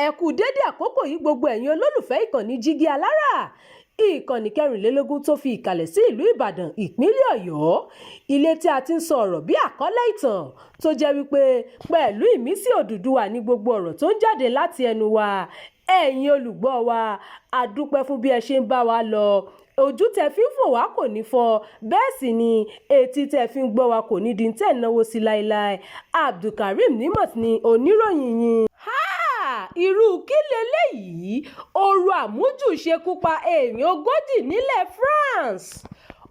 Ẹ kú dédé àkókò yìí, gbogbo ẹ̀yin olólùfẹ́ ìkànnì Jígí Alára, ìkànnì 24 tó fi ìkàlẹ̀ sí ìlú Ìbàdàn, ìpínlẹ̀ Ọ̀yọ́, ilé tí a ti ń sọ ọ̀rọ̀ bí àkọlé ìtàn tó jẹ́ wípé pẹ̀lú ìmísí Odùduwà ní gbogbo ọ̀rọ̀ tó ń jáde láti ẹnu wa. Ẹ̀yin olùgbọ́ wa, a dúpẹ́ fún bí ẹ ṣe ń bá wa lọ. Ojú tẹ fi ń fò wá kò ní fọ́, bẹ́ẹ̀ sì ni etí tẹ fi ń gbọ́ wa kò ní di tẹ̀ náwó sí láéláé. Abdulkareem Nimot ni oníròyìn yín. Irú kí leléyìí? Ooru àmújù ṣekú pa èèyàn 40 nílẹ̀ France.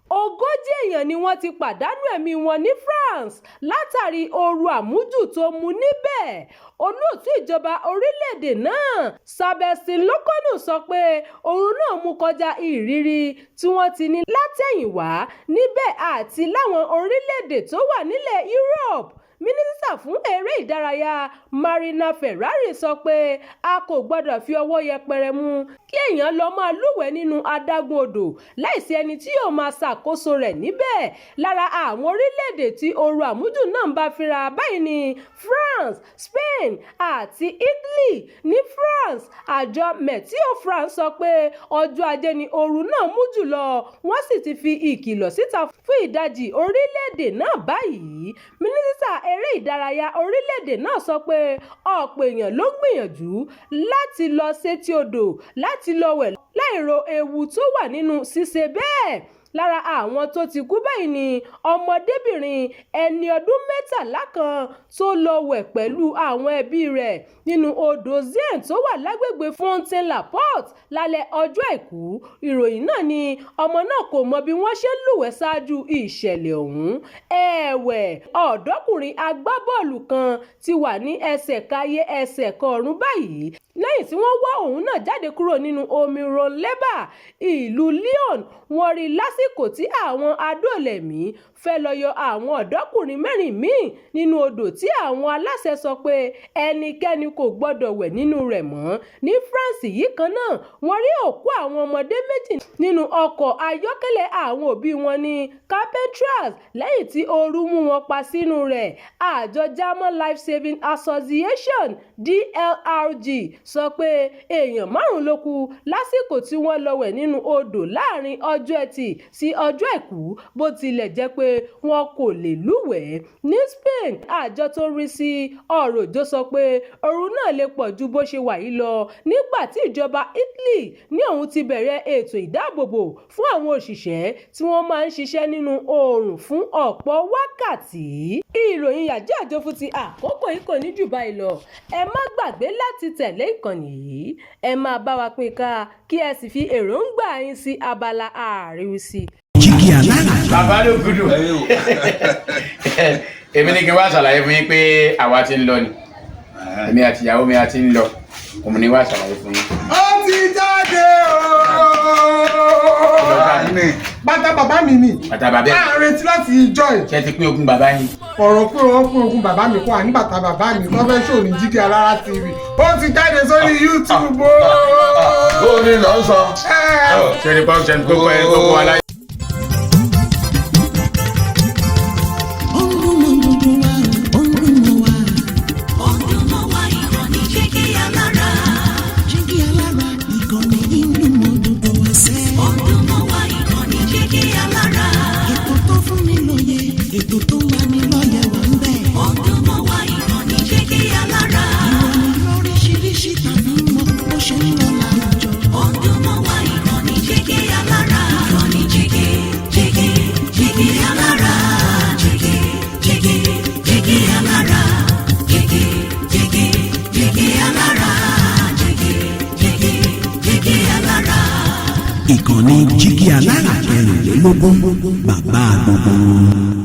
40 èèyàn ni wọ́n ti pàdánù ẹ̀mí wọn ní France látàrí ooru àmújù tó mú níbẹ̀. Olóòtú ìjọba orílẹ̀-èdè náà, Sébastien Lecornu, sọ pé ooru náà mú kọjá ìrírí tí wọ́n ti ní látẹ̀yìnwá níbẹ̀ àti láwọn orílẹ̀-èdè tó wà nílẹ̀ Europe. Mínísítà fún eré ìdárayá Marina Ferrari sọ pé a kò gbọdọ̀ fi ọwọ́ yẹpẹrẹ mú kí èèyàn lọ́ọ́ máa lúwẹ̀ẹ́ nínú adágún odò láìsí ẹni tí yóò máa ṣàkóso rẹ̀ níbẹ̀. Lára àwọn orílẹ̀-èdè tí ooru àmújù náà ń bá fínra báyìí ní France, Spain àti Italy. Ní France, àjọ Meteo France sọ pé ọjọ́ Ajé ni ooru náà mú jùlọ, wọ́n sì ti fi ìkìlọ̀ síta fún ìdajì orílẹ̀-èdè náà báyìí. Mínísítà eré ìdárayá orílẹ̀-èdè náà sọ pé ọ̀pọ̀ èèyàn ló ń gbìyànjú láti lọ sétí odò láti lọ wẹ̀ láìro ewu tó wà nínú ṣíṣe bẹ́ẹ̀. Lára àwọn tó ti kú báyìí ni ọmọdébìnrin ẹni ọdún 13 kan tó lọ́ọ́ wẹ̀ pẹ̀lú àwọn ẹbí rẹ̀ nínú odò Seine tó wà lágbègbè Fontaine-le-Port lálẹ́ ọjọ́ Àìkú. Ìròyìn náà ní ọmọ náà kò mọ bí wọ́n ṣe ń lúwẹ̀ẹ́ ṣáájú ìṣẹ̀lẹ̀ ọ̀hún. Ẹ̀wẹ̀, ọ̀dọ́kùnrin agbábọ́ọ̀lù kan ti wà ní ẹsẹ̀ káyé ẹsẹ̀ kọrùn báyìí lẹ́yìn tí wọ́n wọ́ òun náà jáde kúrò nínú omi Rhone ìlú Lyon. Wọ́n rí lásìkò tí àwọn adóòlà-ẹ̀mí fẹ́ lọ́ọ́ yọ àwọn ọ̀dọ́kùnrin mẹ́rin mí-ín nínú odò tí àwọn aláṣẹ sọ pé ẹnikẹ́ni kò gbọ́dọ̀ wẹ̀ nínú rẹ̀ mọ́. Ní France yìí kan náà, wọ́n rí òkú àwọn ọmọdé méjì nínú ọkọ̀ ayọ́kẹ́lẹ́ àwọn òbí wọn ní Carpentras lẹ́yìn tí ooru mú wọn pa sínú rẹ̀. Àjọ German Life Saving Association, DLRG, sọ pé èèyàn márùn-ún ló kú lásìkò tí wọ́n lọ́ọ́ wẹ̀ nínú odò láàrin ọjọ́ Etì sí ọjọ́ Àìkú, bó tilẹ̀ jẹ́ pé wọn kò lè lúwẹ̀ẹ́. Ní Spain, àjọ tó ń rí sí ọ̀rọ̀ òjò sọ pé ooru náà lè pọ̀ ju bó ṣe wà yìí lọ, nígbà tí ìjọba Italy ní òun ti bẹ̀rẹ̀ ètò ìdáàbòbò fún àwọn òṣìṣẹ́ tí wọ́n máa ń ṣiṣẹ́ nínú oòrùn fún ọ̀pọ̀ wákàtí. Ìròyìn yàjóyàjó fún ti àkókò yìí kò ní jù báyìí lọ. Ẹ má gbàgbé láti tẹ̀lé ìkànnì yìí, ẹ máa bá wa pín ká, kí ẹ sì fi èròǹgbà yín sí abala àríwísí. Jígí Alára. Bàbá ló gudu. Èmi ní kí n wá ṣàlàyé fún yín pé àwa ti ń lọ ni, èmi àti ìyàwó mi a ti ń lọ. Òun ni wá ṣàlàyé fún yín. Ó ti jáde ooo. Bàtà bàbá mi ni. Bàtà bàbá ẹ̀. À ń retí láti ìjọ ẹ̀. Ṣé ti pín ogún bàbá yín? Ọ̀rọ̀ pé wọ́n pín ogún bàbá mi kọ́, àní bàtà bàbá mi tó fẹ́ ṣò ní Jígí Alára TV, ó ti jáde sórí YouTube ooo. Ó ní lọ sọ. Ṣé ní pọ́n ṣe ní kókó ẹ̀ kókó aláyé. Ó ń dún mọ́ gbogbo wa, ó ń dún mọ́ wa. Ó ń dún mọ́ wa, ìkànnì Jígí Alára. Jígí Alára, ìkànnì yìí ń dún mọ́ gbogbo wa sẹ́. Ó ń dún mọ́ wa, ìkànnì Jígí Alára. Ètò tó fún ni lóye, ètò tó ń lani lọ́yẹ̀ wà ń bẹ̀. Ó ń dún mọ́ wa, ìkànnì Jígí Alára. Ìròyìn lóríṣiríṣi tàbí mọ́ bó ṣe ń lọ láwùjọ. Ó ń dún mọ́ wa, ìkànnì Jígí Alára. Ìkànnì Jígí Jígí Jígí Alára. Jígí Jígí Jígí Alára. Jígí Jígí Jígí Alára. Jígí Jígí Jígí Alára. Ìkànnì Jígí Alára 24, bàbá gbogbo wọn.